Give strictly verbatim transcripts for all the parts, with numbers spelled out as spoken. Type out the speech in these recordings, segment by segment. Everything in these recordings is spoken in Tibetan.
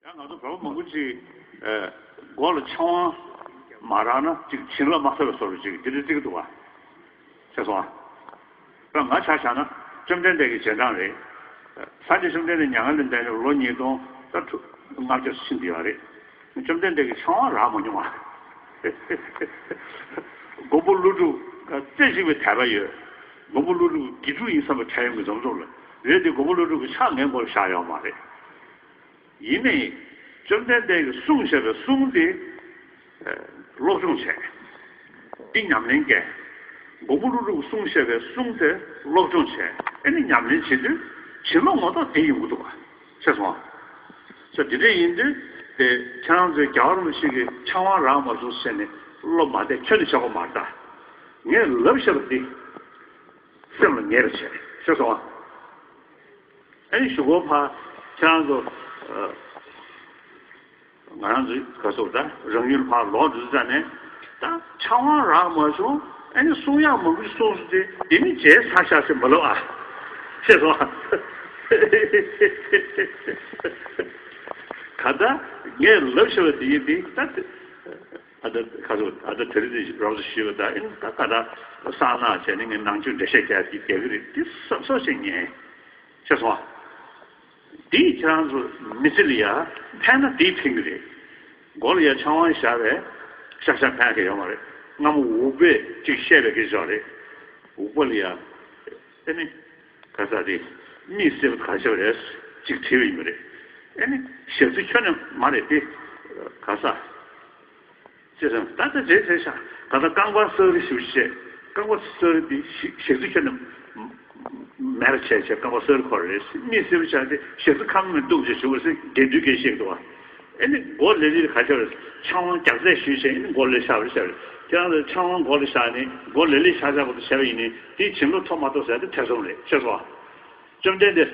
ཡང་ང་ཚོ་བོད་པ་མང་པོ་ཅིག་ཨ་མགོ་ལ་ཕྱག་དབང་མ་རག་ན་ཅིག་བྱིན་རླབས་མ་ཐོབ་པའི་བཟོ་འདྲ་ཅིག་དེ་འདྲ་བརྩི་གི་འདུག་བ། ཤེས་སོང་ཨ། ད་ང་ཆ་བཞག་ན་བཅོམ་ལྡན་འདས་ཀྱི་རྗེས་འབྲང་རེད། སངས་རྒྱས་བཅོམ་ལྡན་འདས་མྱ་ངན་ལས་འདས་ནས་ལོ་ཉིས་སྟོང་ད་ལྔ་བརྒྱ་ཕྱིན་བསྡད་ཡོད་རེད། བཅོམ་ལྡན་འདས་ཀྱི་ཕྱག་དབང་རག་མ་མྱོང་བ། མགོན་པོ་ཀླུ་སྒྲུབ་རྩེ་གཅིག་པའི་དད་པ་ཡོད། མགོན་པོ་ཀླུ་སྒྲུབ་དགེ་ཕྲུག་ཡིན་བསམ་པའི་ཁྲེལ་ཡོད་མཁན་འཛོམས་འཛོམས་ལ་རེད་དེ། མགོན་པོ་ཀླུ་སྒྲུབ་ཀྱི་ཕྱག་ངའི་མགོ་ལ་བཞག་ཡོད་མ་རེད། ཡིན་ནའི་བཅོམ་ལྡན་འདས་ཀྱིས་གསུངས་བཞག་པའི་གསུང་དེ་སློབ་སྦྱོང་བྱས། འདི་ཉམས་ལེན་བསྐྱལ། མགོན་པོ་ཀླུ་སྒྲུབ་ཀྱིས་གསུངས་བཞག་པའི་གསུང་དེ་སློབ་སྦྱོང་བྱས། ཨེ་ནི་ཉམས་ལེན་བྱེད་དུས་བྱིན་རླབས་ངོ་ཐོག་དེ་ཡོང་གི་འདུག་ག། ཤེས་སོང་ཨ། ས་དེ་འདྲ་ཡིན་དུས་དེ་ཁྱེད་རང་ཚོས་རྒྱལ་བ་རིན་པོ་ཆེ་གི་ཕྱག་དབང་རག་མ་སོང་ཟེར་ནས་བློ་མ་བདེ་ཁྱོན་ནས་བྱེད་དགོས་མ་རེད་ད། ངས་ལབ་བཞག་པ་འདི་སེམས་ལ་ངེས་པ་བྱས། ཤེས་སོང་ཨ། ཨ་ནི་གཞུག་གུ་ཕར་ཁྱེད་རང་ཚོ་ཨ་ང་རང་ཚོའི་ག་སོགས་ད་རང་ཡུལ་ཕར་ལོག་འགྲོ་ཙ་ནས་ད་ཕྱག་དབང་རག་མ་བྱུང་། ཨ་ནི་གསུང་ཡག་མང་པོ་ཞིག་གསུངས་སོང་སྟེ་དེ་ནི་བརྗེད་ཚར་ཤག་ཟེར་མ་ལབ་ཨ། ཤེས་སོང་ཨ། ག་ད་ངས་ལབ་བཞག་པ་དེ་ཡིན་དེ་ད། ཨ་ད་ཁ་སོ་ཨ་ད་དེ་རིང་དེ་རོབ་ཙམ་ཞུས་པ་ད་ཨིན་ད་ཀ་ད་གསང་སྔགས་བྱས་ནས་ངས་ནང་ཆོས་འགྲེལ་བཤད་རྒྱག་གི་རྒྱག་གི་རེད་དེ་སོ་སོ་བྱེད་ཉན། ཤེས་སོང་ཨ། དེས་ཁྱེད་རང་ཚོ་མི་ཚེ་ལ་ཡ་ཕན་ན་དེས་ཕན་གི་རེད། མགོ་ལ་ཡ་ཕྱག་དབང་བཞག་པས་ཤག་ཤག་ཕན་གི་ཡོད་མ་རེད། སྔ་མོ་འུག་པས་ཅིག་བཤད་པའི་སྐད་ཆ་རེད། འུག་པ་ལ་ཡ་ཨེ་ནི། ག་ས་དེ་མིག་སེར་པོ་ག་ཆེ་བ་རེད་ཅིག་བྲིས་པ་ཡིན་པ་རེད། ཨེ་ནི་ཞག་རྩི་ཁྱོན་ནས་མ་རེད་དེ། ག་ས་ཅེས་སམ་ད་ལྟ་རྗེས་ཟེར་ཤག་ག་ད་རྐང་པ་སེར་པོ་ཞིག་བྱས། རྐང་པ་སེར་པོ་དེ་ཞག་རྩི་ཁྱོན་ནས་མེད་པ་བྱས་བྱས་རྐང་པ་སེར་པོ་ཁོ་རེད། མིག་སེར་པོ་ཆགས་ཏེ་ཞག་རྩི་ཁ་མ་གཏུགས་བྱས་བྱུང་བ་ཟེར་དགེ་འདུན་གྱིས་བཤད་འདུག་བ། ཨེ་ནི་མགོ་ལེ་ལེ་ག་ཆེ་བ་རེད། ཕྱག་དབང་རྒྱག་རྩད་ཞུས་བྱས་ཨེ་ནི་མགོ་ལེ་ཤ་བ་རེད་ཤ་བ་རེད། ཁྱེད་རང་ཚོ་ཕྱག་དབང་མགོ་ལ་བཞག་ནས་མགོ་ལེ་ལེ་ཤ་ཤ་བ་དུ་བྱས་པ་ཡིན་ནའི་དེའི་བྱིན་རླབས་ཐོབ་མ་ཐོབ་ཟེར་དེ་ཐེ་ཚོམ་རེད། ཤེས་སོང་ཨ། བཅོམ་ལྡན་འདས་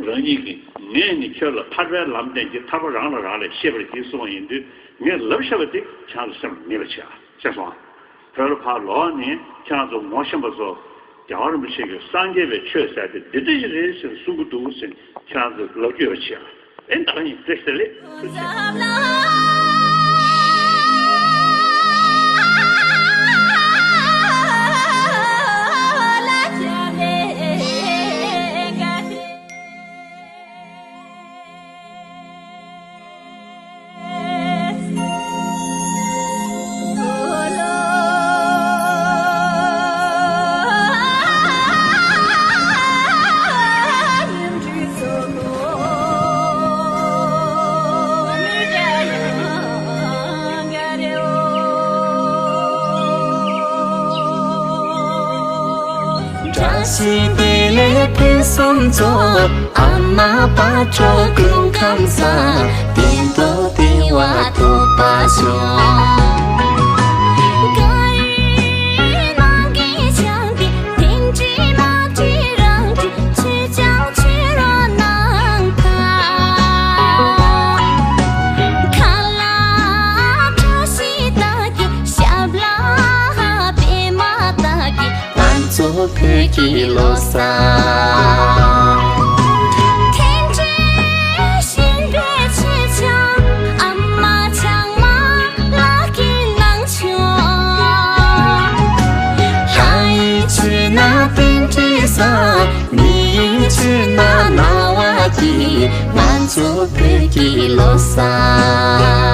རང་ཉིད་ཀྱིས་ངས་ནི་ཁྱོད་ལ་ཐར་པའི་ལམ་བསྟན་གྱི་ཐར་པ་རང་ལ་རག་ལས་ཤེས་པར་གྱིས་གསུངས་པ་ཡིན་དུས་ངས་ལབ་བཞག་པ་དེ་ཁྱེད་རང་ཚོ་སེམས་ལ་ངེས་པར་བྱེད་ཨ། ཤེས་སོང་ཨ། བོད་ལ་ཕར་ལོག་ནས་ཁྱེད་རང་ཚོ་ངོ་ཤེས་པ་ཚོ་རྒྱལ་བ་རིན་པོ་ཆེ་གིས་སངས་རྒྱས་པའི་ཆོས་ཟེར་དེ་འདི་འདྲ་ཞིག་རེད་ཟེར་གསུང་གི་འདུག་ཟེར་ཁྱེད་རང་ཚོས་ལབ་རྒྱུ་ཡོད་པ་བྱེད་ཨ། ཨེ་ད་ག་ཡིན་བཀྲ་ཤིས་བདེ་ལེགས། བཀྲ་ཤིས་བདེ་ལེགས་ཕུན་སུམ་ཚོགས། ཨ་མ་དཔལ་འབྱོར་ཀུན་ཁམས་བཟང་། བདེ་འགྲོ་བདེ་བ་ཐོབ་པར་ཤོག། ང་ཚོ་བོད་ཀྱི་ལོ་གསར། དེ་འདྲའི་ཞིང་པའི་ཆེ་ཆུང་ཨ་མ་ཚང་མ་ལགས་ཀྱི་ནང་ཆུང་། ལྷ་ཡི་ཆུ་ན་རྟེན་འབྲེལ་བཟང་། མི་ཡི་ཆུ་ན་སྣང་བ་སྐྱིད། ང་ཚོ་བོད་ཀྱི་ལོ་གསར།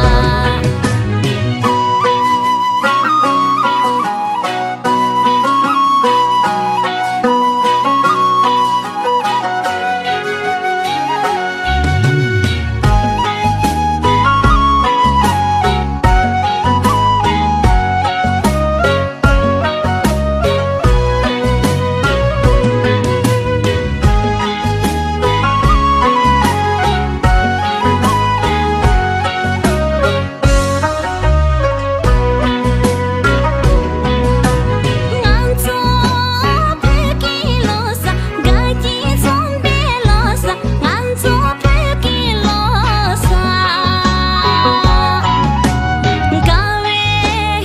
ང་ཚོ་བོད་ཀྱི་ལོ་གསར། དགའ་སྐྱིད་འཛོམས་པའི་ལོ་གསར། ང་ཚོ་བོད་ཀྱི་ལོ་གསར། དགའ་བའི་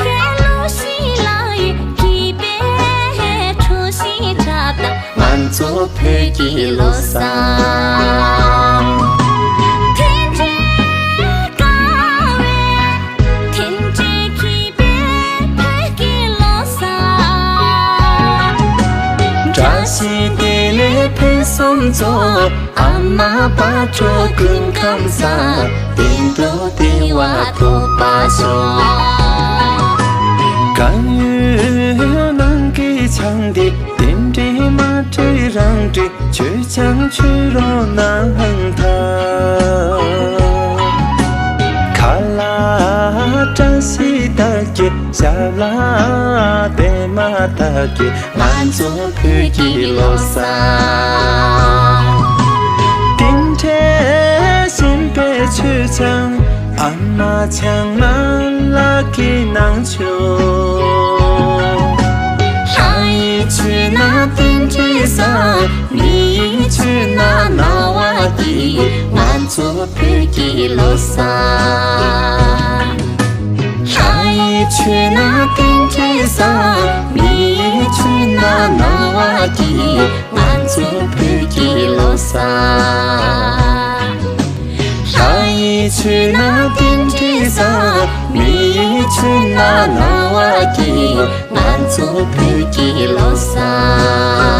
གླུ་གཞས་ལ་ཡི། སྐྱིད་པའི་གྲོགས་ཤིག་འཁྲབ་དང་། ང་ཚོ་བོད་ཀྱི་ལོ་གསར། དེ་འདྲའི་ ཅི་བདེ་ལེགས་ཕུན་སུམ་ཚོགས། ཨ་མ་བག་དྲོ་སྐུ་ཁམས་བཟང་། བདེ་འགྲོ་བདེ་བ་ཐོབ་པར་ཤོག། གང་ཡོད་ནང་གི་ཆང་འདི། རྟེན་འབྲེལ་མ་འགྲིག་རང་འགྲིག། ཆོས་ཆང་མཆོད་རོགས་གནང་ཐལ། ཁ་ལག་བཀྲ་ཤིས་རྟགས་བརྒྱད། ཞབས་ལ་པདྨ་རྟགས་བརྒྱད། ང་ཚོ་བོད་ཀྱི་ལོ་གསར། རྟེན་འབྲེལ་གཞན་པའི་ཆོས་ཆང་། ཨ་མ་ཆང་མ་ལགས་ཀྱིས་གནང་ཆོག། ལྷ་ཡི་མཆོད་ན་རྟེན་འབྲེལ་བཟང་། མི་ཡི་མཆོད་ན་སྣང་བ་སྐྱིད། ང་ཚོ་བོད་ཀྱི་ལོ་གསར། ལྷ་ཡི་མཆོད་ན་རྟེན་འབྲེལ་བཟང་། མི་ཡི་མཆོད་ན་སྣང་བ་སྐྱིད། ང་ཚོ་བོད་ཀྱི་ལོ་གསར། ལྷ་ཡི་མཆོད་ན་རྟེན་འབྲེལ་བཟང་། མི་ཡི་མཆོད་ན་སྣང་བ་སྐྱིད། ང་ཚོ་བོད་ཀྱི་ལོ་གསར།